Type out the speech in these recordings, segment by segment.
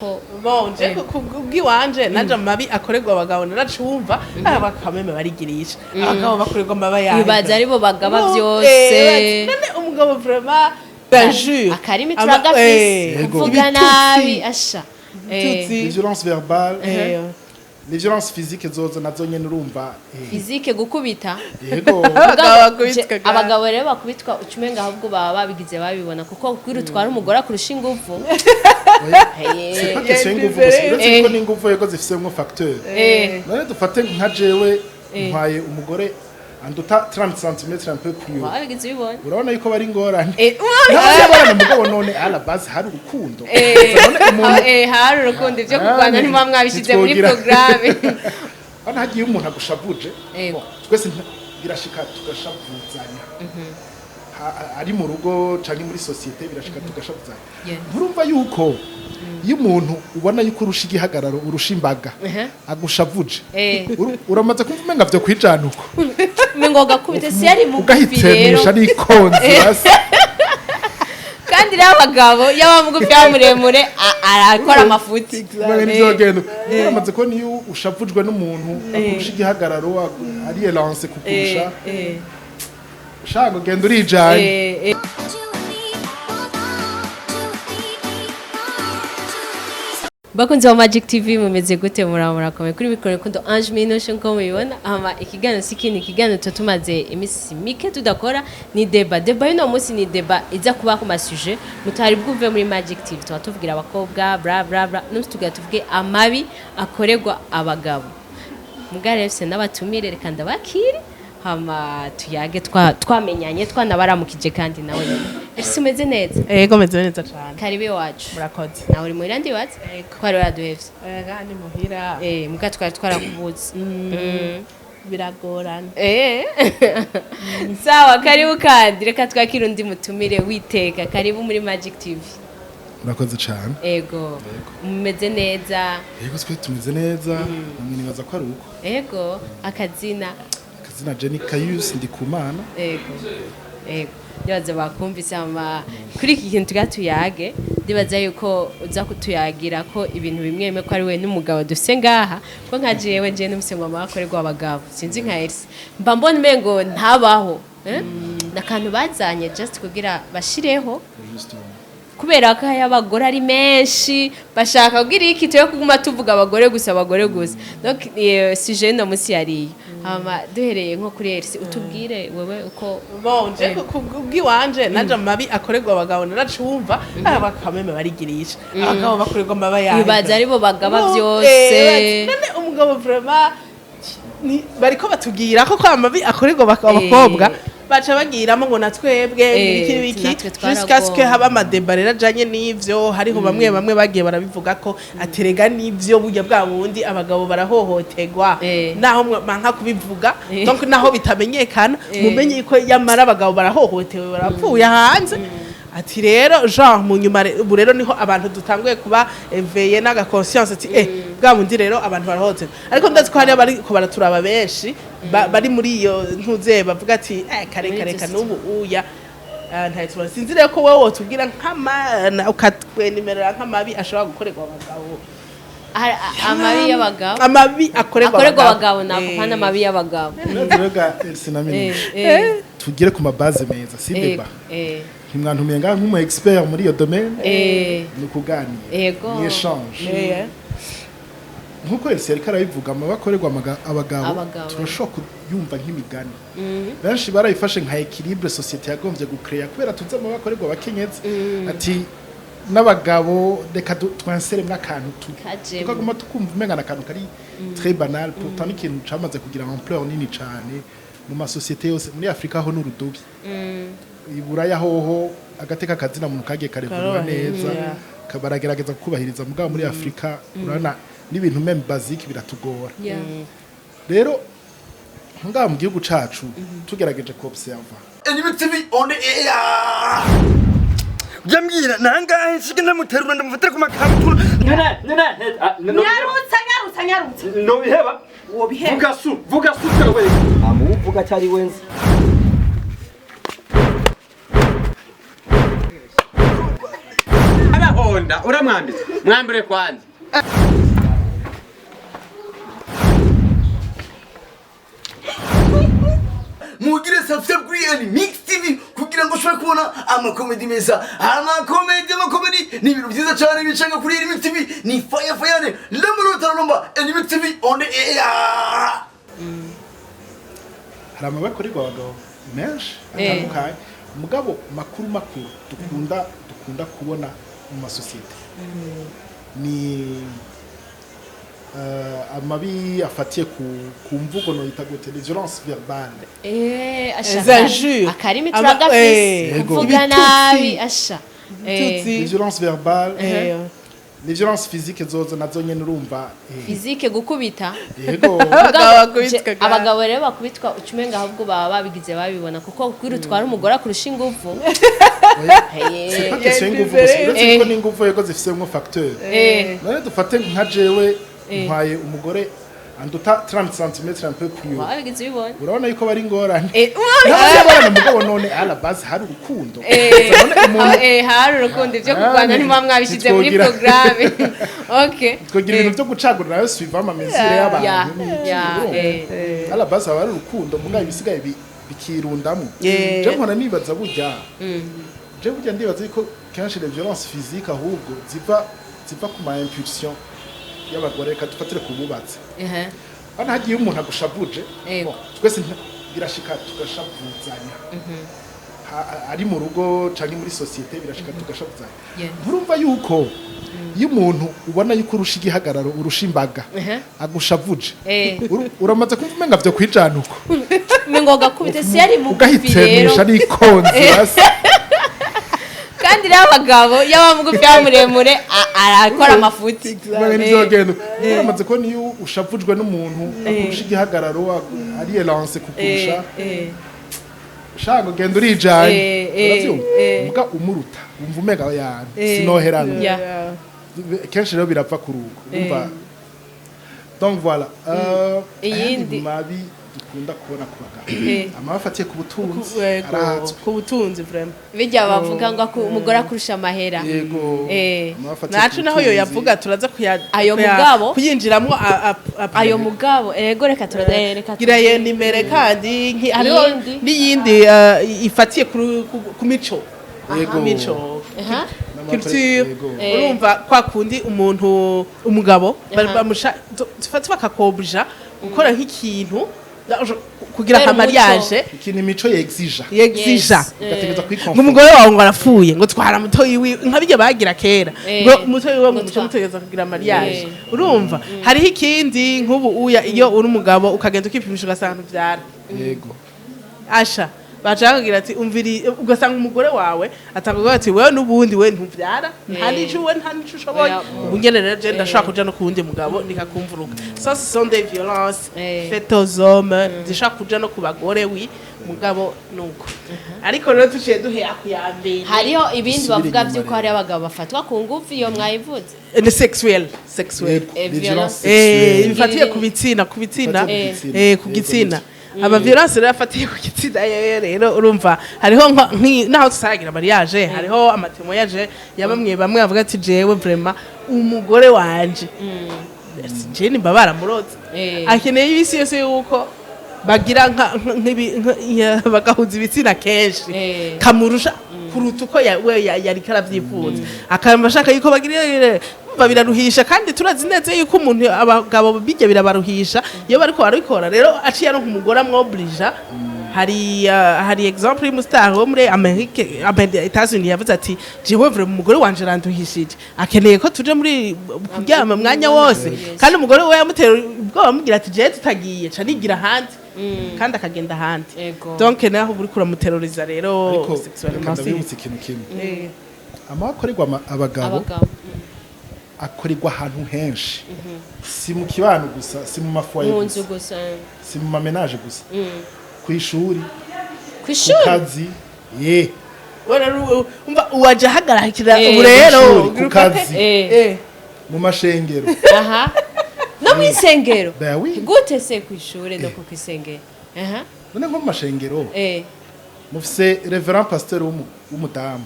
Ko Bon, je kubw'iwanje naje amabi akorerwa abagabo naracumva, aba bakameme barigirisha abagabo bakorerwa amabi yayo. Bibaza aribo bagaba No, vyose. None umugabo vraiment d'injure. Akarimi turagafise. Yego. Kuvuga Ibitutsi. nabi asha. Ibitutsi. Les violences verbales, les violences physiques zozo nazo nyene urumva. Physique, gukubita. Yego. Abagabo bakubitwa kandi. Abagabo rero bakubitwa ucumenga ahubwo baba babigize babibona, kuko kugira utwara umugore akurusha inguvu. C'est pas question y'inguvu gusa, uretse ko n'inguvu yego zifisemwo facteur. None dufate nka jewe ntwaye umugore anduta 30 cm, un peu plus haut. Babigize ubibona. Urabona yuko bari ingorane. Urabona? Ntabwo mugabo none à la base hari urukundo. None umuntu Hari urukundo, ibyo kurwana Ah, ntimuba mwabishyize muri ntitwogira. programme. Hano hagiye umuntu agushavuje. Yego. Bon, twese birashika tugashavuzanya. Ari mu rugo canke muri société birashika tugashavuzanya. Nturumva yuko iyo umuntu ubona yuko urusha igihagararo, urusha imbaga, agushavuje, uramaze kumva umenga vyo kwijana uko? Umengo gakubite si yari mugufi rero. Ugahitemisha n'ikonzi basi. Kandi rero abagabo yaba mugufi yaba muremure arakora amafuti. Umenga ntivyogenda. Uramaze kubona iyo ushavujwe n'umuntu akurusha igihagararo, ari élance kukurusha, shaka ugenda urijanye. Bakunzi ba Magic TV, mumeze gute? Muraba murakomeye? Kuri mikoro Rukundo Ange Minushe, nko mubibona. Hama ikiganiro si ikindi, ikiganiro tuba tumaze iminsi mike tudakora ni débat. Débat y'uno munsi ni débat iza kuba ku ma sujets mutari bwumve muri Magic TV. Tuba tuvugira abakobwa bla bla bla, n'umunsi tugira tuvuge amabi akorerwa abagabo. Mugare rero n'abatumire, reka ndabakire hama tuyage twamenyanye, twanabaramukije. Kandi nawe nyine ese umeze neza? Ego, meze neza cyane. Karibu iwacu. Murakoze. Nawe uri muhira ndibaza ko wari waraduhevye. Ega, ni muhira. Muga twari twarakubuze. Biragorana. Sawa, karibu. Kandi reka twakire undi mutumire witeka. Karibu muri Magic TV. Murakoze cyane. Ego, mumeze neza? Yego, twe tumeze neza, namwe nibaza ko ari uko. Ego, akazina? Akazina Jenny Kayus Ndikumana. Ego, ndibaza bakumvise. Ama kuri iki kintu tuga tuyage, ndibaza yuko uza kutuyagira ko ibintu bimwe bimwe, ko ari we n'umugabo dufise ngaha, ko nka jewe nje n'umuse ngo amakorerwa abagabo sinzi, nka Elsa mba mbona umengo ntabaho, eh? Nakantu bazanye just kugira bashireho kubera ko aya abagore ari menshi, bashaka kugira iki tuyo kuguma tuvuga abagore gusa, abagore gusa. Donc sujet no musi yariyo. Hama duhereye nko kuri Elsa, utubwire wewe uko Bon, je kubw'iwanje naje amabi akorerwa abagabo naracumva, aba bakameme barigirisha abagabo bakorerwa amabi yayo. Bibaza aribo bagaba No, vyose. None umugabo vraiment bariko batubwira ko amabi akorerwa abakobwa, baca bagiramo ngo na twebwe ibiki n'ibiki natwe jusqu'à ce que twaragowe. haba ama débats rero ajanye n'ivyo. Hariho bamwe bamwe bagiye barabivuga ko aterega n'ivyo burya bwa bundi abagabo barahohoterwa, naho manka kubivuga. Donc naho bitamenyekana, mumenye ko yamara abagabo barahohotewe, barapfuye hanze. Ati rero genre mu nyuma ubu rero niho abantu dutanguye kuba éveillé n'aga conscience, ati bwa bundi rero abantu barahohoterwa. Ariko ndazi ko hari abari ko baraturaba benshi bari muri iyo ntuze bavuga ati kare Muri kare izo n'ubu uya. Ah, ntayo tubona. Sinzi rero ko wowe wotubwira nk'ama ukatwenemerera nk'amabi ashobora gukorerwa abagabo. Amabi y'abagabo. Amabi akorerwa akorerwa abagabo nako. kandi amabi y'abagabo. Rero ga Elsa na Minushe, tugire ku ma bases meza, si débat. Ntimwantumiye ngaha nk'umu expert muri iyo domaine, ni ukuganira, Ego. ni échange. Nkuko Elsa yariko arabivuga, amabi akorerwa abagabo, Abagabo. turashobora kuyumva nk'imigani. Benshi barayifashe nka équilibre société yagombye gucréer, kubera tuzi amabi akorerwa abakenyezi, ati n'abagabo reka twinsérer akantu tu Kajemwo. tukaguma tukumva umenga ni akantu kari très banal, pourtant ni ikintu camaze kugira ampleur nini cane mu ma sociétés yose muri Afrika. Ho n'urudubi iburaya hoho agateka kazina muntu kagiye karevurwa Karubahiriza. neza, baragerageza kubahiriza, mugabo muri Afrika urabona n'ibintu même basique biratugora. Rero ngaha mu gihugu cacu tugerageje kuobserver Enyuma TV on air. Jambwira nangahe nshike ndamuterura ndamufatira ku makabutura. Nene, nene, Nyarutsa, nyarutsa, nyarutsa. No biheba. Wobiheba. Vuga su, vuga su tero we. Amuvuga atari wenze. Abahonda. Uramukunda, uramwambitse. Mwambire kwanza. Mugire subscribe kuri Mix TV kugira ngo ushobore kubona amakomedi meza, amakomedi, amakomedi ni ibintu byiza cyane bicanga kuri Mix TV. Ni fire fire lemuro taromba Mix TV on the air. Hari amabi akorerwa abagabo menshi atandukanye, mugabo makuru makuru dukunda kubona mu masosiyete ni amabi afatiye ku mvugo noyita gute, les violences verbales. Asha. Les injures. Akarimi turagafise. Yego. Kuvuga nabi, asha. Ibitutsi. Les violences verbales, les violences physiques zozo nazo nyene urumva. Physique, gukubita. Yego. Abagabo bakubitwa kandi. Abagabo rero bakubitwa ucumenga ahubwo baba babigize babibona, kuko kugira utwara umugore akurusha inguvu. C'est pas question y'inguvu gusa, uretse ko n'inguvu yego zifisemwo facteur. None dufate nka jewe ntwaye umugore anduta 30 cm, un peu plus haut. Baba babigize ubibona. Urabona yuko bari ingorane. Urabona. Ntabwo mugabo none à la base hari urukundo. None umuntu Hari urukundo, ibyo kurwana ntimuba mwabishyize muri programme. Okay. Twogira ibintu byo gucagura nayo suivant ama mesure y'abantu n'iki, urumva? À la base haba hari urukundo, mugabo ibisigaye bikirundamwo. Je mpora nibaza burya, je burya ndibaza yuko kenshi les violences physiques ahubwo ziva ku ma impulsion y'abagore. Reka dufatire ku bubatsi. Hano hagiye umuntu agushavuje. Yego. Bon, twese birashika tugashavuzanya. Ari mu rugo canke muri société birashika tugashavuzanya. Nturumva yuko iyo umuntu ubona yuko urusha igihagararo, urusha imbaga, agushavuje, uramaze kumva umenga vyo kwijana uko? Umengo gakubite si yari mugufi rero. Ugahitemisha n'ikonzi basi. Kandi rero abagabo, yaba mugufi yaba muremure, arakora amafuti. Umenga ntivyogenda. Uramaze kubona iyo ushavujwe n'umuntu akurusha igihagararo, ari élance kukurusha, shaka ugenda urijanye. Uravyumva? Muga umuruta wumva umenga ya sinoherana. Kenshi rero birapfa ku rugo, urumva? Donc voilà. Iyindi. Ayandi mabi dukunda kubona ku bagabo, amabi afatiye ku butunzi, Yego, arahatswe. Ku butunzi vraiment. Bijya bavuga ngo umugore akurusha amahera. Yego. Amabi afatiye Nacu ku naho yo butunzi. yavuga turaza kuya Ayo mugabo. kuyinjiramwo Ayo mugabo ego, reka turaza, reka. Gira ye nimere kandi hariho Iyindi. n'iyindi ifatiye ku mico. Yego. Ku mico, Aha. culture. Yego. Urumva kwa kundi umuntu umugabo bamusha dufate bakakobja gukora nk'ikintu kugira Kubera nka mariage. Ikintu imico yexija. Yexija. Ugategereza Ngo kwiconforma. umugore wawe ngo arapfuye, ngo twara mutoyi wiwe, nka bijya bagira kera, ngo mutoyi wiwe ngo Ngo muce mutegereza kugira mariage. Urumva hariho ikindi, nk'ubu uya iyo uri umugabo ukagenda ukipimisha ugasanga ntuvyara. Asha baca bakubwira ati umviri, ugasanga umugore wawe atakuvuga ati wewe n'ubundi we ntuvyara, nta n'ico we, nta n'ico ushoboye. Oya. Ubu nyene rero je ndashobora kuja no ku wundi mugabo nikakumvuruka. Ça, ce sont des violences faites aux hommes, zishobora kuja no ku bagore wi mugabo nuko. Ariko rero tuciye duhera ku ya mbere. Hariho ibindi Dusubire bavuga inyuma by'uko rero. hariho abagabo bafatwa ku ngufu, iyo mwayivuze. Ni sexuel, sexuel. Yego, les violence. violences sexuelles. Bifatiye ku bitsina, ku bitsina. Bifatiye ku gitsina. Ku Yego, gitsina. nivyo. Aba violence rero afatiye ku gitsina yewe rero urumva hariho naho tutaragira mariage, hariho ama témoignages ya bamwe bamwe bavuga ati jewe vraiment umugore wanje je nimba baramuroze, akeneye ibisi yose yuko bagira bagahuza ibitsina kenshi kamurusha kuruta uko we yariko aravyifuza, akaba ashaka yuko bagira. Umva biraruhisha, kandi turazi neza yuko umuntu abagabo bijya birabaruhisha iyo bariko barabikora. Rero aciye aronka umugore amwoblija. Hari exemple y'umu star wo muri Amerike, Etats-Unis, yavuze ati jewe vraiment umugore wanje aranduhishije, akeneye ko tuje muri kuryama mwanya wose. Kandi umugore we yamutera ubwoba, amubwira ati jewe tutagiye ca nigira ahandi, kandi akagenda ahandi. Donc naho uri kuramuteroriza rero Ariko reka sexuellement ndabibutsa ikintu kimwe: amabi akorerwa abagabo Abagabo. akorerwa ahantu henshi, si mu kibano gusa, si mu ma foyers Mu nzu gusa, gusa. si mu ma ménages gusa, ku ishuri, Ku ku ishuri. kazi ye. We rero umva uwaje ahagarikira ubu rero Ku ishuri, ku kazi, mu mashengero. Aha, no mu isengero? Ben oui. Gute se ku ishure no ku isengero? Aha. None nko mu mashengero mufise révérend pasteur w'umudamu.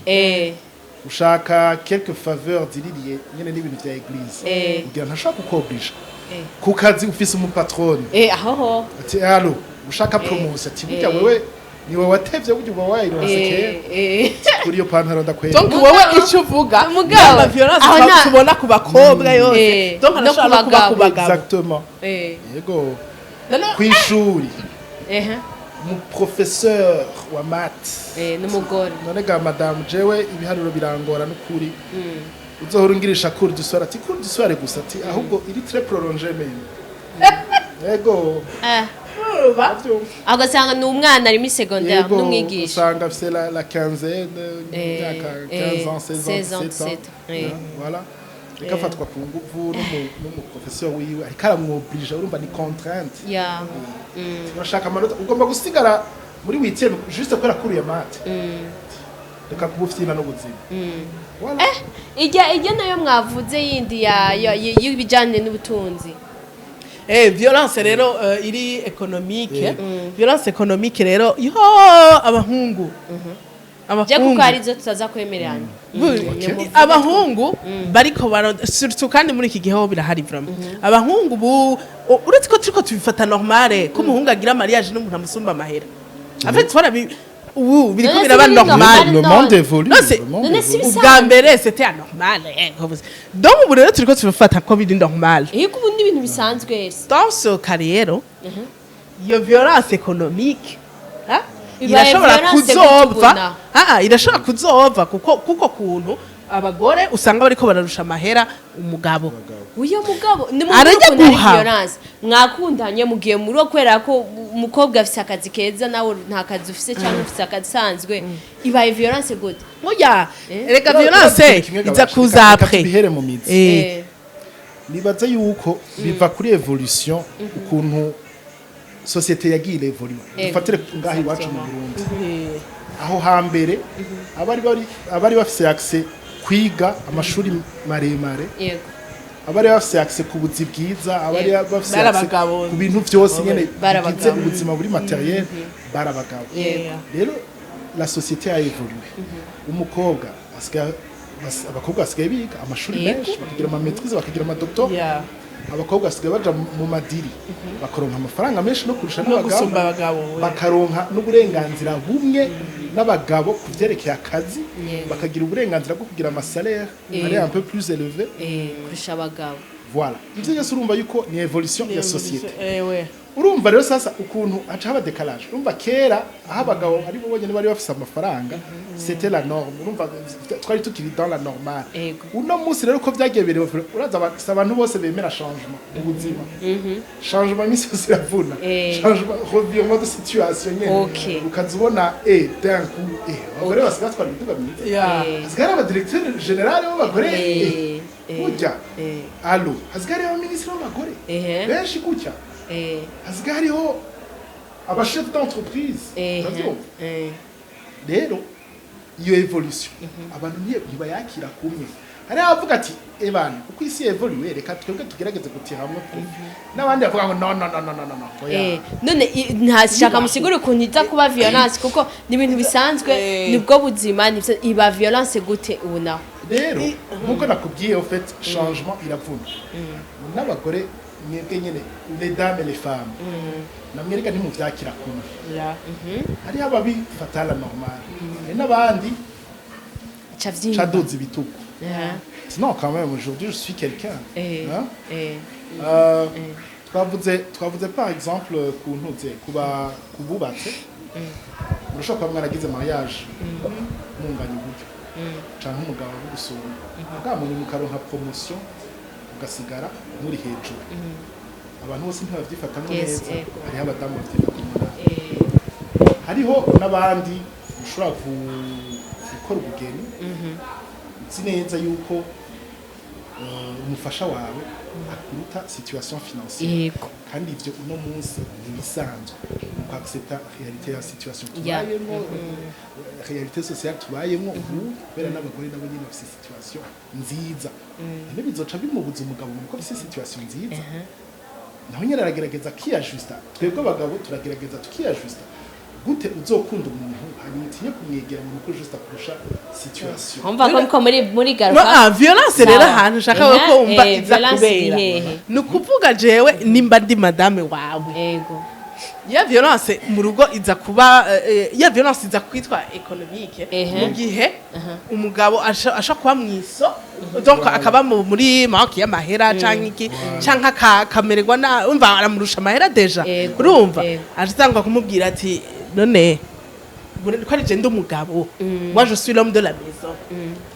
Ushaka quelques faveurs ziririye nyene n'ibintu vya église, ugira ntashaka kukoblija. Ku kazi ufise umupatrone, Aho ho. Ati: "Allo, ushaka promotion?" Ati: "Burya wewe niwe watevye, burya uba wayironse kera." Kuri iyo pantaro ndakwera. Donc wowe icyo uvuga, Mugabo, ama violence aho tubona ku bakobwa yose, donc no arashobora no ku kuba ku bagabo. bagabo. Exactement. Yego. Kw'ishuri, umuprofesseur wa maths, N'umugore. "None ga madamu, jewe ibiharuro birangora n'ukuri, uzohora ungirisha cours du soir." Ati: "Cours du soir gusa?" Ati: "Ahubwo iri très prolongé même." Yego. Avyumva. Agasanga ni umwana ari muri secondaire Yego. n'umwigisha. Usanga afise la quinzaine, imyaka 15 ans, 16 ans, 16 ans, 17 ans. 17, Hein, voilà, reka afatwa ku nguvu n'umuprofesseur wiwe, ariko aramwoblija. Urumva ni contrainte. Urashaka amanota, ugomba gusigara muri huitième juste kubera kuriye maths. Reka kuba ufyina n'ubuzima. Voilà. Ijya nayo mwavuze yindi y'ibijyanye n'ubutunzi. Violence rero iri économique, violence économique rero yo abahungu, Je kuko hari izo tutaza kwemeranya. Abahungu bariko baro surtout, kandi muri iki gihe ho birahari vraiment. Abahungu bu uretse ko turiko tubifata normale ko umuhungu agira mariage n'umuntu amusumba amahera, en fait twarabi ubu biriko None si biraba biri normal. normal? Le monde évolue. Non, Le monde None si évolue. Ubwa mbere c'était anormal, donc ubu rero turiko tubifata ko biri normal. Iyo ubu ni ibintu bisanzwe se. Dans ce cas rero, iyo violence économique, ha? Ibaye Irashobora violence kuzova. gutubona. Irashobora kuzova kuko kuntu abagore usanga bariko bararusha amahera umugabo. Uyo mugabo ni mu Arajya ukuntu ari guha. violence, mwakundanye mugiye muri wo kubera ko umukobwa afise akazi keza, nawe nta kazi ufise cyangwa ufise akazi sanzwe, ibaye violence gute? Oya, reka, violence Kimwe iza gabasha, kuza reka après. tubihere mu mizi. Nibaza yuko biva kuri évolution, ukuntu société yagiye évolue. Dufatire ngaho iwacu mu Burundi, aho hambere abari bafise accès kwiga amashuri maremare, abari bafise accès ku buzi bwiza, abari bafise Bari accès abagabo. ku bintu vyose nyene Bari bigize abagabo. ubuzima buri matériel, bari abagabo. Rero la société a évolué, umukobwa asigaye abakobwa basigaye biga amashuri menshi, bakagira ama maîtrise, bakagira ama doctorat. Abakobwa basigaye baja mu madiri, bakaronka amafaranga menshi no kurusha No n'abagabo. Gusumba abagabo, we. Bakaronka n'uburenganzira bumwe n'abagabo ku vyerekeye akazi. Bakagira uburenganzira bwo kugira amasalaire ari un peu plus élevé. Kurusha abagabo. Voilà, ivyo byose urumva yuko ni évolution ya société. Ewe. Urumva rero sasa ukuntu haca haba décalage. Urumva kera aho abagabo ari bo bonyene bari bafise amafaranga, c'était la norme. Urumva twari tukiri dans la normale. Uno munsi rero ko vyagiye birevoluer, uraza si abantu bose bemera changement mu buzima. Changement imisi yose iravuna. Changement, revirement de situation nyene. Ukaza ubona d'un coup abagore basigaye batwara imiduga myiza, hasigaye hari abadirecteur général b'abagore. Burya allo, hasigaye hariho abaminisitiri b'abagore benshi gutya, hasigaye hariho abachef d'entreprise. Uravyumva? Rero iyo évolution abantu ntibayakira kumwe. Hariho abavuga ati: "Ebana, uko isi évolue, reka twebwe tugerageze gutira hamwe profit," n'abandi bavuga ngo: "No, no, no, no, no, no, no, oya." None ntashaka musigure ukuntu iza kuba violence, kuko ni ibintu bisanzwe, nibwo buzima, iba violence gute ubu naho? Rero nkuko nakubwiye, au fait changement iravuna. N'abagore mwebwe nyene, les dames et les femmes, namwe reka ntimuvyakira kumwe. Hariho ababifata la normale, hari n'abandi ca vyimba. Caduza ibitugu. Sinon quand même aujourd'hui je suis quelqu'un, hein? Twavuze par exemple ku ntuze kuba kububatse, murashobora kuba mwaragize mariage munganya uburyo, canke umugabo agusumba, bwa muntu mukaronka promotion ugasigara muri hejuru. Abantu bose ntibavyifatamwo neza. Hariho abadamu bavyifatamwo nabi. Hariho n'abandi mushobora gukora ubugeni uzi neza yuko umufasha wawe akuruta situation financière. Kandi ivyo uno munsi ntibisanzwe mu kwaccepta réalité ya situation tubayemwo, réalité sociale tubayemwo ubu, kubera n'abagore nabo nyene bafise situation nziza. None bizoca bimubuza umugabo ngo afise situation nziza? Naho nyene aragerageza akiyajusta. Twebwe abagabo turagerageza tukiyajusta. Gute uzokunda umuntu Hanyuma utinye kumwegera ngo nuko juste akurusha situation. Umva ko mko muri garuka. No, violence rero, Sawa. ahantu ushaka ko wumva iza violence kubera, iri hehe? Ni ukuvuga jewe nimba ndi madame wawe, ya violence mu rugo iza kuba ya violence iza kwitwa économique mu gihe umugabo asha kuba mwiso, donc akaba muri manque y'amahera canke iki, canke akamererwa na umva aramurusha amahera déjà. Urumva, atangwa kumubwira ati: "None ko ari je ndi umugabo, moi je suis l'homme de la maison."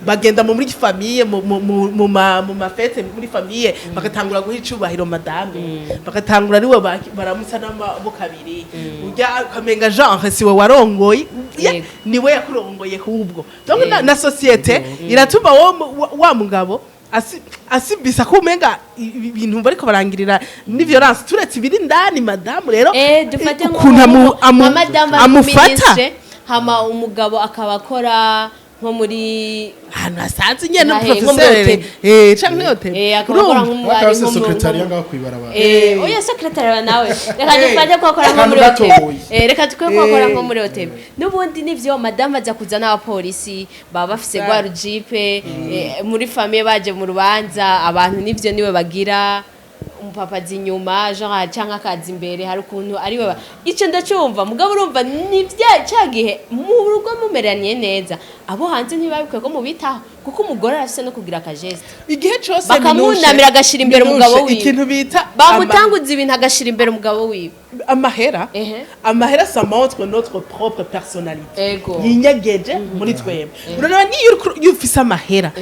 Bagenda muri famille, mu ma fêtes muri famille, bagatangura guha icubahiro madame, bagatangura ariwe baramutsa n'amaboko abiri, urya ukamenga genre siwe warongoye, niwe yakurongoye ahubwo. Donc na société iratuma wa mugabo asibisa ko umenga ibintu bariko barangirira ni violence, turetse ibiri indani madamu rero Dufate nko ukuntu nka madamu ari amufata. Minisitiri, hama umugabo akaba akora nko muri Ahantu hasanzwe nyene, Nkahe, nko muri professeur hôtel. Canke hôtel. Akaba akora nk'umwarimu. Akaba nko secrétariat ngaho kwibarabara. Oya, secrétaire nawe, reka dufate ko akora nko muri Akantu hôtel. gatoyi. Reka tukwe ko akora nko muri hôtel n'ubundi nivyo, madamu aza kuza n'abapolisi, baba bafise rwa rujipe, muri famille baje mu rubanza, abantu nivyo niwe bagira umupapa aza inyuma genre canke akaza imbere, hari ukuntu ari we ico ndacumva. Mugabo urumva ni vya ca gihe mu rugo mumeraniye neza, abo hanze ntibabikwiye ko mubitaho, kuko umugore arafise no kugira akageste. Igihe cose Bakamwunamira, Minushe, agashira imbere umugabo Minushe, wiwe. Ikintu bita Bamutanguza ibintu agashira imbere umugabo wiwe. Amahera, amahera, ça montre notre propre personnalité yinyegeje muri twebwe. Urareba niyo iyo ufise amahera,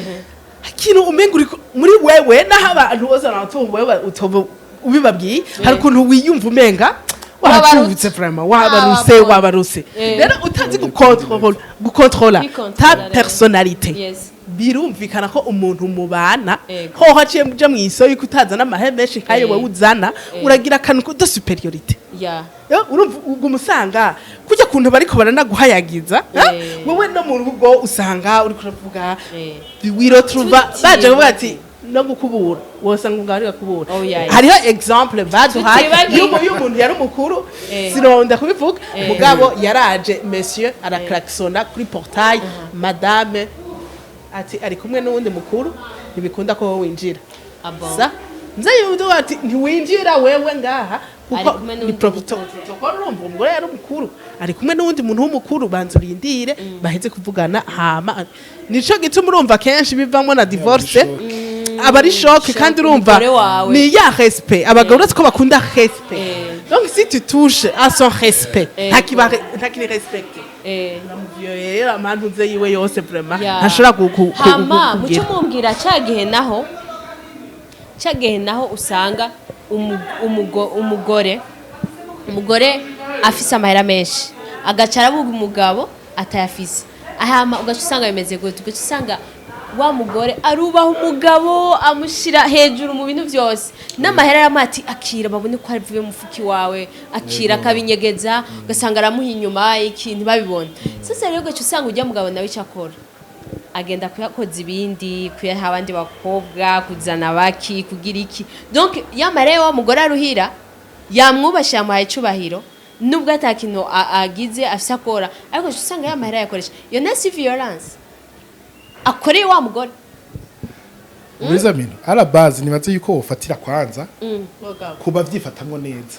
ikintu umenga uri muri wewe, naho abantu bose baratunga, wewe utoba ubibabwiye, hari ukuntu wiyumva umenga wacutse vraiment, wabaruse. Wababonye. Wabaruse. Rero utazi gukontrola Kwikontrola ta rero. personnalité, birumvikana ko umuntu mubana, hoho haciye muja mw'iso yuko utazana amahera menshi nkayo wewe uzana, uragira akantu de supériorité. Urumva uguma usanga kujya kuntu bariko baranaguhayagiza, wewe no mu rugo usanga uriko uravuga, wiretrouva Tutibagiwe. baje kuvuga ati no gukubura, wosanga umugabo ari gukubura. Oh, yeah. Hariho exemple baduhaye Tutibagiwe. y'umuntu yari umukuru, sironda kubivuga, mugabo yaraje, monsieur araklaxona kuri portail, madame ati ari kumwe n'uwundi mukuru, ntibikunda ko wowe winjira. Ah bon. Sa nze yudu ati ntiwinjira wewe ngaha Ari kuko kumwe ni n'uwundi. protocole. Urumva umugore yari umukuru, ari kumwe n'uwundi muntu w'umukuru, banza urindire baheze kuvugana. Hama nico gituma urumva kenshi bivamwo na divorce, aba ari choc. Choc, Kandi urumva umugore wawe. ni ya respect, abagabo uretse ko bakunda respect. Donc si tu touches à son respect, ntakiri respecté, uramuviolera amantuze yiwe yose vraiment, ntashobora Hama muco kugira. Mumbwira ca gihe naho usanga umugore afise amahera menshi, agaca arabuga umugabo atayafise, hama ugaca usanga bimeze gute? Ugaca usanga wa mugore arubaha umugabo, amushira hejuru mu bintu byose, n'amahera aramuha ati: "Akira, babone ko avuye mu mufuki wawe, akira." Akabinyegeza, ugasanga aramuha inyuma ikintu babibona. Sasa rero ugaca usanga ujya mugabo nawe icyo akora, agenda kuyakoza ibindi, kuyaha abandi bakobwa, kuzana baki, kugira iki. Donc yamara wa mugore aruhira, yamwubashe, yamuhaye icubahiro, nubwo ata kintu agize afise akora, ariko uca usanga yamahera yakoresha. Iyo nasi violence akoreye wa mugore. Mwiza bintu à la base, nibaze yuko wofatira kwanza kuba vyifatamwo neza.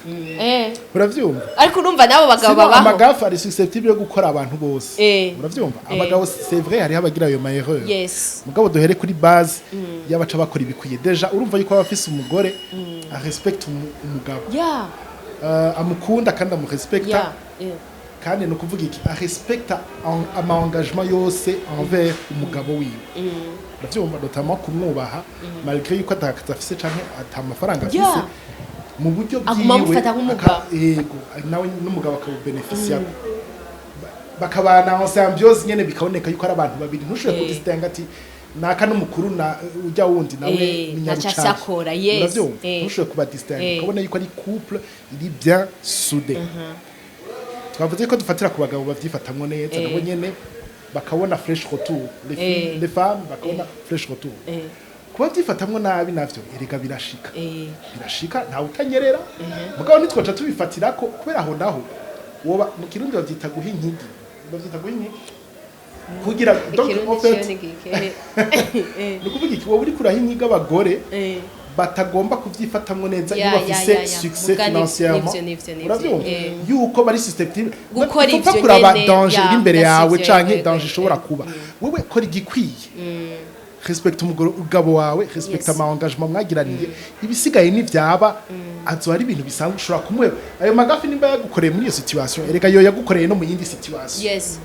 Uravyumva? Ariko urumva nabo bagabo Sinon, babaho. Amagafu ari susceptible yo gukora abantu bose. Uravyumva? Abagabo, c'est vrai, hariho abagira ayo ma erreur. Mugabo duhere kuri base y'abaca bakora ibikwiye. Déjà urumva yuko aba afise umugore a respecte umugabo, amukunda kandi amurespecta. Kandi ni ukuvuga iki, arespecta ama engagement yose envers umugabo wiwe, uravyumva, notamment kumwubaha malgré yuko atakazi afise canke ata mafaranga afise, mu buryo Aguma bwiwe amufata nk'umugabo. Yego, nawe n'umugabo akawubeneficia, bakabana en symbiose nyene, bikaboneka yuko ari abantu babiri, ntushobore kudistinga ati naka n'umukuru na ujya wundi nawe ni ntaco nyarucari. asakora, yes. Uravyumva? Ntushobore kubadistinga, ukabona yuko ari couple iri bien soudée. Twavuze ko dufatira ku bagabo bavyifatamwo neza, nabo nyene bakabona fresh retour, les filles, les femmes bakabona fresh retour. Kuba vyifatamwo nabi navyo erega birashika, birashika, ntawe utanyerera. Mugabo ntitwoca tubifatirako, kubera aho naho woba mu Kirundi bavyita guha inkigi. Bavyita guha inyigo kugira, donc, Ikirundi en fait, ciyo ni gike? Ni ukuvuga iki? Wowe uriko uraha inyigo abagore batagomba kuvyifatamwo neza iyo bafise succès Muga financièrement. nivyo, nivyo. Uravyumva yuko bari susceptible Gukora Upfa ivyo kuraba nyene, danger iri imbere yawe sivyo, canke danger ishobora kuba. Wewe kora igikwiye, respecte umugabo wawe, respecte ama engagement mwagiraniye. Ibisigaye nivyaba azoba ari ibintu bisanzwe. Ushobora kumuheba ayo magafi nimba yagukoreye muri iyo situation. Erega yo yagukoreye no mu yindi situation. Yes,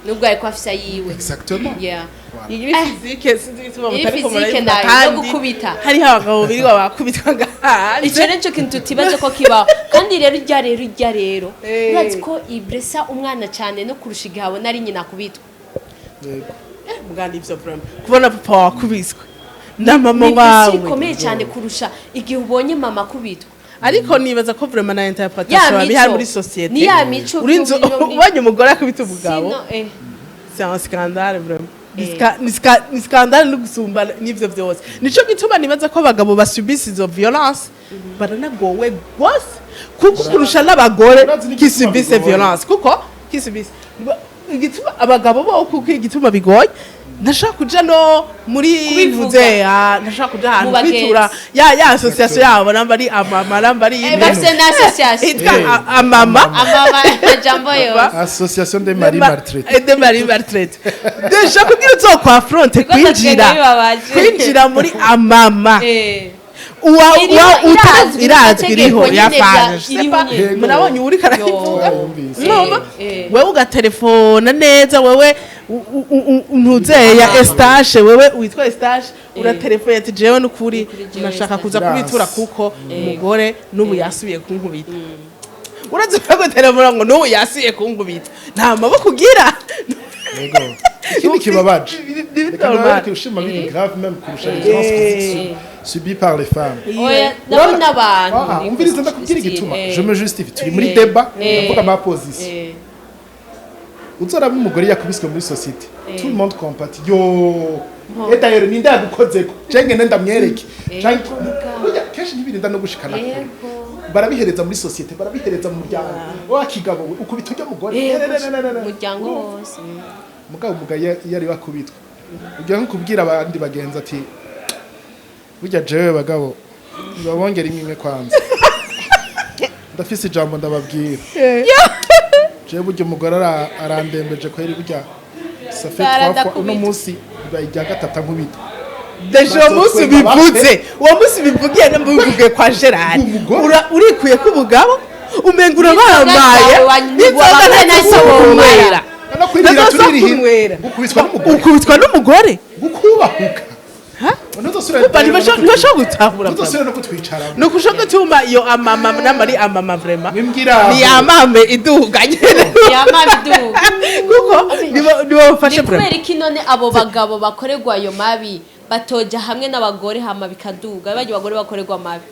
nubwo ariko afise ayiwe. Exactement. Iyi physique, sinzi igituma Iyi mutariko physique murayivuga. nayo, no Kandi gukubita. hariho abagabo birirwa bakubitwa ngahanze. Ico nico kintu tutibaza ko kibaho. Kandi rero irya rero urazi ko ibresa umwana cyane no kurusha igihe abona ari nyina akubitwa. Yego. Muganda ivyo vraiment, kubona papa wakubiswe na mama Ni wawe ikomeye cyane kurusha igihe ubonye mama akubitwa. Ariko nibaza ko vraiment na Ya interpretation mico. bihari muri société. Ni ya mico. Urinze ubonye umugore akubita umugabo, Sino, c'est un scandale vraiment. Ni scandale no gusumba n'ivyo vyose. Nico gituma nibaza ko abagabo basubisa izo violence baranagowe gose, kuko kurusha n'abagore Urazi n'igituma qui subissent bigoye. violence, kuko qui subissent igituma abagabo bo, kuko igituma bigoye, ntashaka kuja no muri Kubivuga. vuze, ntashaka kuja ahantu Mu bagenzi. kwitura ya association yabo, namba ari amama, namba ari Bafise na association. Yitwa amama. Amama, amajambo yose. Association des maris maltraités. De maris maltraités. Déjà kugira uzokwa affronte Kuko kwinjira natwe bibabaje. kwinjira muri amama uwa Iriho, uwa irazwi, irazwi, n'amategeko iriho nyene yafaje. iriho nyene. Murabonye uri karayivuga. Yumvise. Mwumva? Wewe ugatelefona neza, wewe ntuzeya Estache, wewe witwa Estache, uratelefona ati: "Jewe n'ukuri Nukuri jewe nashaka kuza Estache. kubitura kuko umugore n'ubu yasubiye kunkubita." Urazi ko gutelefona ngo n'ubu yasubiye kunkubita, nta maboko ugira. Yego. Ikindi kibabaje, Ni reka normal. nawe ushima, biri grave même kurusha les violences physiques subies par les femmes. Oya, ndabona abantu Ah, umviriza, ndakubwira igituma. Je me justifie, turi muri débat, ndavuga ma position. Uzoraba umugore yakubiswe muri société, tout le monde compatit: "Yo, et d'ailleurs ninde yagukozeko? Canke ngende ndamwereke." Canke burya kenshi ntibirinda no gushikana kure, barabihereza muri société, barabihereza mu muryango: "Wa kigabo we, ukubita urya mugore." Umuryango wose. Mugabo umugabo iyo ari wakubitwa, ugira nko kubwira abandi bagenzi ati: "Burya jewe bagabo babongera imwe imwe, kwanza ndafise ijambo ndababwira. Jewe burya umugore arandembeje kweri, burya ça fait trois fois, uno munsi bibaye irya gatatu ankubita." Déjà uwo munsi bivuze, uwo munsi bivugiye, nambivugiye kwa Gerard. Umugore. Urikuye ko umugabo umenga urabamaye. N'inzoga zawe n'inzoga. No kwirira turirihira. Kunywera. Gukubitwa n'umugore. Ukubitwa n'umugore. Gukubahuka. Kumva ntibashobora gutahura. Ntuzosubira no kutwicaramo. Ni ukushaka gutuma iyo amama n'amari amama vraiment. Wimbwira. Ni yamame iduga nyene. Yamame iduga. Kuko nibo bafashe Ni vraiment. kubera iki none abo bagabo bakorerwa ayo mabi batoja hamwe n'abagore, hama bikaduga, bajya abagore bakorerwa amabi?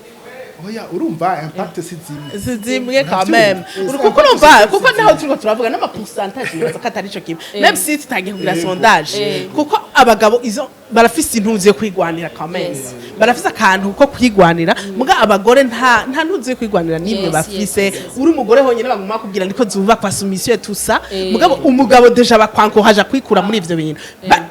Oya, urumva impact si zimwe. Si zimwe quand même. Urabyumva. Kuko urumva, kuko naho turiko turavuga n'ama pourcentage, nibaza ko atari ico kimwe, même si tutagiye kugira sondage, kuko abagabo izo barafise intuzi yo kwigwanira quand même. Barafise akantu ko kwigwanira, muga abagore nta ntuzi yo kwigwanira nimwe bafise. Uri umugore honyine baguma bakubwira niko zubakwa, soumission et tout ça. Mugabo umugabo déjà bakwankohaja kwikura muri ivyo bintu.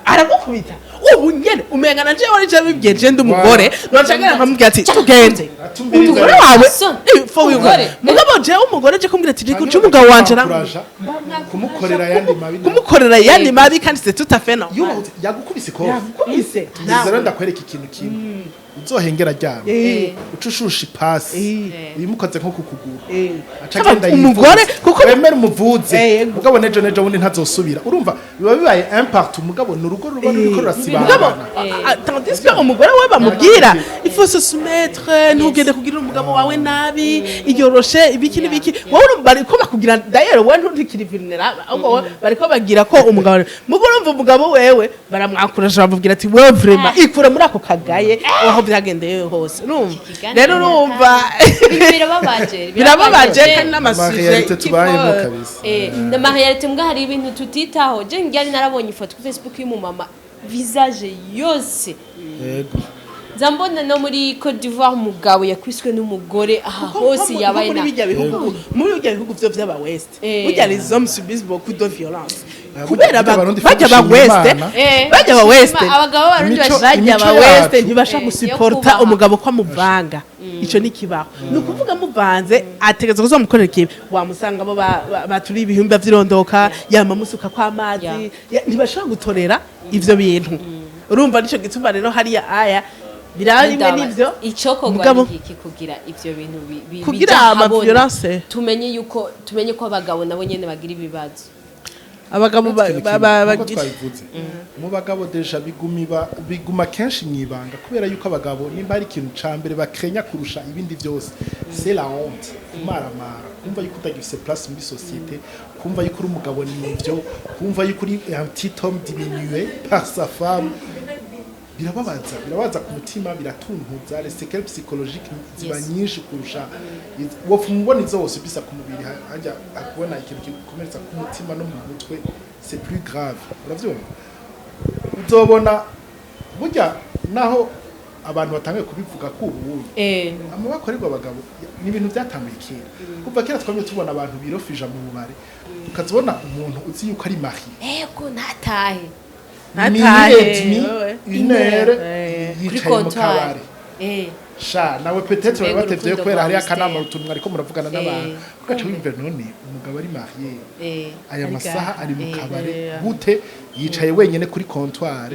Aragukubita ubu nyene umenga na jewe ari je bibwiye, je ndi umugore, noca ngenda nkamubwira ati: "Tugende." Atumbiriza. Umugore wawe Son. fo wiwe. Umugore. Mugabo jewe umugore je kumbwira ati riko umugabo wanje Kuraja kumukorera ayandi mabi. Kumukorera yandi mabi, kandi c'est tout à fait normal. Yubahutse yagukubise ikofi. Yakubise. Tubize rero, ndakwereka ikintu kimwe: uzohengera aryamye, uca ushusha ipasi uyimukoze nko ku kuguru, aca agenda Umugore yivuza. kuko Wemere umuvuze. Yego. Mugabo nejo nejo bundi ntazosubira. Urumva biba bibaye impact, umugabo ni urugo ruba ruriko Mugabo rurasibangana. Tandis que umugore we bamubwira: "Il faut se soumettre, ntugende kugira umugabo wawe nabi, iyoroshe ibiki n'ibiki." Wowe urumva bariko bakubwira, d'ailleurs wowe nturikiri vulnerable, ahubwo wowe bariko bagira ko umugabo, mugo urumva umugabo wewe baramwakuraje, bamubwira ati: "Wewe vraiment ikura muri ako kagaye aho byagendeye hose." Urumva Ikiganiro rero, urumva birababaje. Birababaje kandi n'ama sujet Ama réalité tubayemo kabisa. Nama réalité, mbwa hari ibintu tutitaho. Je njyari narabonye ifoto kuri Facebook y'umumama, visage yose Yego. Nza mbona no muri Cote d'Ivoire umugabo yakwiswe n'umugore aha Kuko hose yabaye muri na bijya bihugu vyo vy'aba West, burya les hommes subissent beaucoup de violence kubera Burya Abarundi bajya ba gushima West, Imana. bajya ba West, abagabo b'Abarundi bajya Imico ba West yacu. ntibasha Yo gusuporta kubaha. umugabo ko amuvanga. Ico ni kibaho, ni ukuvuga muvanze ategerezwa kuzomukorera ikibi. Wamusanga abo baturiye ibihimba vy'irondoka, yama musuka kw'amazi. Ntibashobora gutorera ivyo bintu. Urumva, nico gituma rero hariya aya biraba bimwe n'ivyo. Icokorwa Mugabo ni iki kugira ivyo bintu kugira bija ama ahabona? violence. Tumenye yuko, tumenye ko abagabo nabo nyene bagira ibibazo. Abagabo Ikintu kimwe, nkuko bagira twabivuze, mu bagabo déjà biguma kenshi mu ibanga, kubera yuko abagabo nimba ari ikintu ca mbere bakenya kurusha ibindi byose, c'est la honte, kumaramara, kumva yuko utagifise place muri société, kumva yuko uri umugabo nivyo, kumva yuko uri un petit homme diminué par sa femme. Birababaza, birababaza ku mutima, biratuntuza. Les séquelles psychologiques ziba nyinshi kurusha wopfa umubona izo wose bisa ku mubiri. Hajya akubona ikintu kigukomeretsa ku mutima no mu mutwe, c'est plus grave, uravyumva? Uzobona burya naho abantu batangiye kubivuga ko ubu amaboko akorerwa abagabo ni ibintu byatanguye kera. Kuva kera twamye tubona abantu birofija mu bubare, ukazibona umuntu uzi yuko ari marié. Ego, ntatahe. Ntatahe, Minuit et demi, wewe. une heure, Kuri yicaye mu comptoir. kabare. Sha nawe peut-être bari Mbega batevye urukundo kubera rwa hariyo mystère. akanama utuntu ariko muravugana n'abantu, ugaca wiyumvira: none umugabo ari marié, aya Ari masaha ari mu kabare gute, yicaye wenyene kuri comptoir?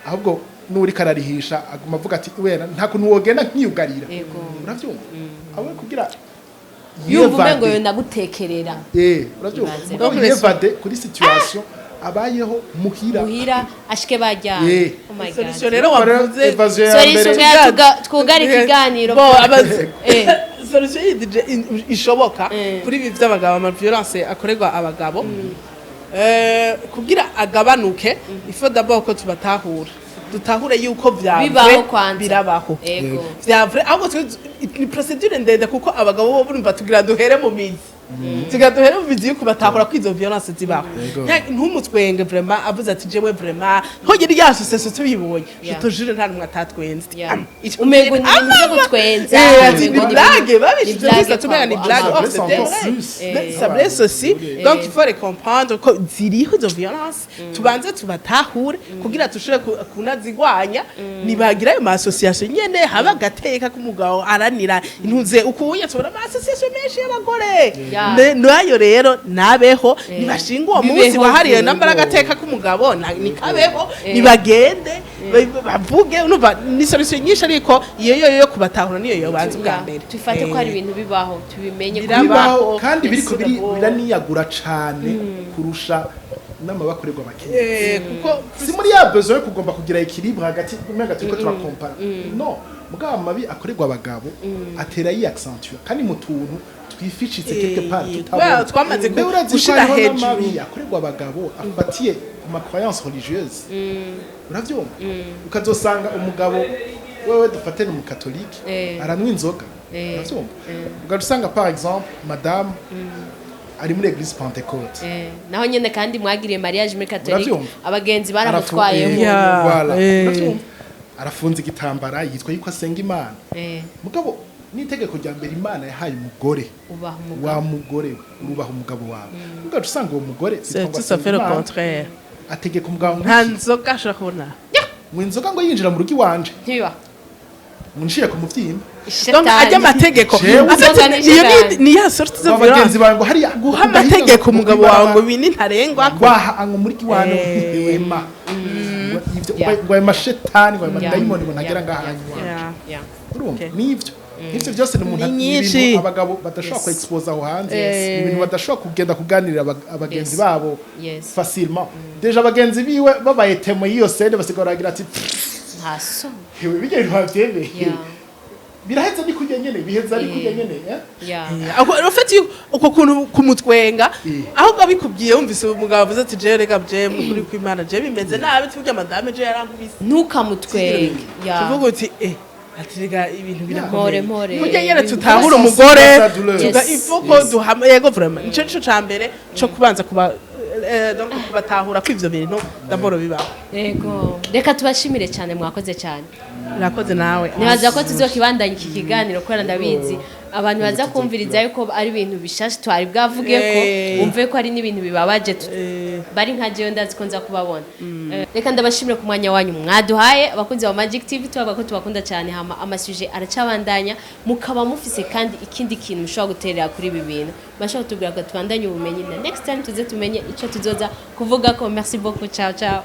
Ahubwo n'uriko ararihisha aguma avuga ati: "Wera nta kuntu wogenda nkiyugarira." Uravyumva, abo kugira Yumva umengo yevade. yo nagutekerera. Uravyumva? Ibaze. Mugabo yevade kuri situation abayeho muhira. Muhira ashike bajyana. Oh my God. Solution rero wavuze. Évasion ya Solution mbere. twugara ikiganiro. Bo solution yindi ishoboka kuri ibi by'abagabo, ama violence akorerwa abagabo, kugira agabanuke, il faut d'abord ko tubatahura, dutahure yuko vya Bibaho vrai, kwanza. Birabaho vya vrai. Ahubwo twe ni procédure ndende, kuko abagabo bo burumva tugira duhere mu mizi, tugira duhere mu mizi yuko batahura ko izo violence zibaho. Ntumutwenge vraiment avuze ati: "Jewe vraiment hogera ya association tubibonye." Je te jure, nta numwe atatwenze. Ico Umengo ni ibintu byo gutwenza. Ati ni Umengo blague babishize ni blague gusa tumenya ni kwa blague. ngo Oh, Ça blesse c'était encore vrai. plus. Mais ça blesse aussi, donc il faut les comprendre ko ziriho izo violence, tubanze tubatahure kugira tushobore kunazigwanya. Nibagira ayo ma association nyene, haba agateka k'umugabo aranira intuze ukuye. Tubona ama association menshi y'abagore. Nayo rero nabeho, nibashinga uwo munsi Bibeho wahariwe vuba. nambara agateka k'umugabo, nikabeho, nibagende bavuge. Urumva ni solution nyinshi, ariko iyo yo kubatahura niyo yobanza ubwa mbere. Tufate ko hari ibintu bibaho, tubimenye ko Birabaho. Bibaho kandi biriko Yes. biraniyagura cane kurusha n'amabakorerwa abakenyezi. Kuko Si muri ya besoin yo kugomba kugira équilibre hagati, umenga turiko turakompara. No mugabo amabi akorerwa abagabo atera yiaccentua kandi mu tuntu twificitse quelque part tutabona. Well, twamaze Mbe urazi ko gushira hariho hejuru. n'amabi akorerwa abagabo afatiye ku ma croyance religieuse, uravyumva? Ukazosanga umugabo wewe, dufate ni umukatolike, aranywa inzoga, uravyumva? Ugaca usanga par exemple madame ari muri église Pentecôte. Naho nyene kandi mwagiriye mariage muri catholique, Uravyumva? abagenzi baramutwayemo. Voilà. Uravyumva? Arafunze igitambara, yitwa yuko asenga Imana, mugabo n'itegeko rya mbere Imana yahaye umugore: Ubaha umugabo. "Wa mugore we, urubaha umugabo wawe." Ugaca usanga uwo mugore C'est yitwa ngo tout à asenga fait le Imana, contraire. ategeka umugabo ngo Nta iki? nzoga ashobora kubona. Ngo inzoga ngo yinjira mu rugo iwanje, Ntibiba. ngo nshiye ku muvyimba. Donc ajya amategeko. Jewe- En fait, Inzoga ni niyo shetani. ni ya sorte de ngo abagenzi violence. bawe ngo hariya Guha amategeko umugabo wawe ngo ibi ni ntarengwa ko. Waha ngo muri iwanje wema ngo ivyo ngo ayo mashetani, ngo ayo madayimoni, ngo ntagera ngaha iwanje. Urumva? Nivyo, ivyo byose ni umuntu Ni ni nyinshi. ibintu abagabo badashobora ku expose aho hanze, ni ibintu badashobora kugenda kuganirira abagenzi babo facilement. Déjà abagenzi biwe babaye témoin y'iyo scène, basigara baragira ati: Nta soni. "Hewe, bijya bintu bavyemeye." Biraheza ni kurya nyene, biheza ari kurya nyene, eh? En fait, uko kuntu kumutwenga, ahubwo abikubwiye, wumvise umugabo avuze ati: "Jewe reka, jewe kuri kw'Imana, jewe bimeze nabi, tuburya madame je yarankubise." Ntukamutwenge. Tuvuga uti ati rega ibintu birakomeye. Mpore mpore. Burya nyene tutahura umugore Sa douleur. tuga ifoko duhama. Yego, vraiment nico ca mbere co kubanza kuba Donc kubatahura ko ivyo bintu d'abord bibaho. Yego, reka tubashimire cyane, mwakoze cyane. Urakoze nawe. Nibaza ko tuzokibandanya iki kiganiro, kubera ndabizi abantu baza kumviriza yuko ari ibintu bishasha twari bwavuge ko wumve ko ari n'ibintu bibabaje bari nka jewe, ndazi ko nza kubabona. Reka ndabashimire ku mwanya wanyu mwaduhaye. Abakunzi ba Magic TV, tubavuga ko tubakunda cyane. Hama ama sujets aracabandanya, mukaba mufise kandi ikindi kintu mushobora guterera kuri ibi bintu, bashobora kutubwira ko tubandanye ubumenyi, na next time tuze tumenye ico tuzoza kuvuga ko. Merci beaucoup, ciao ciao.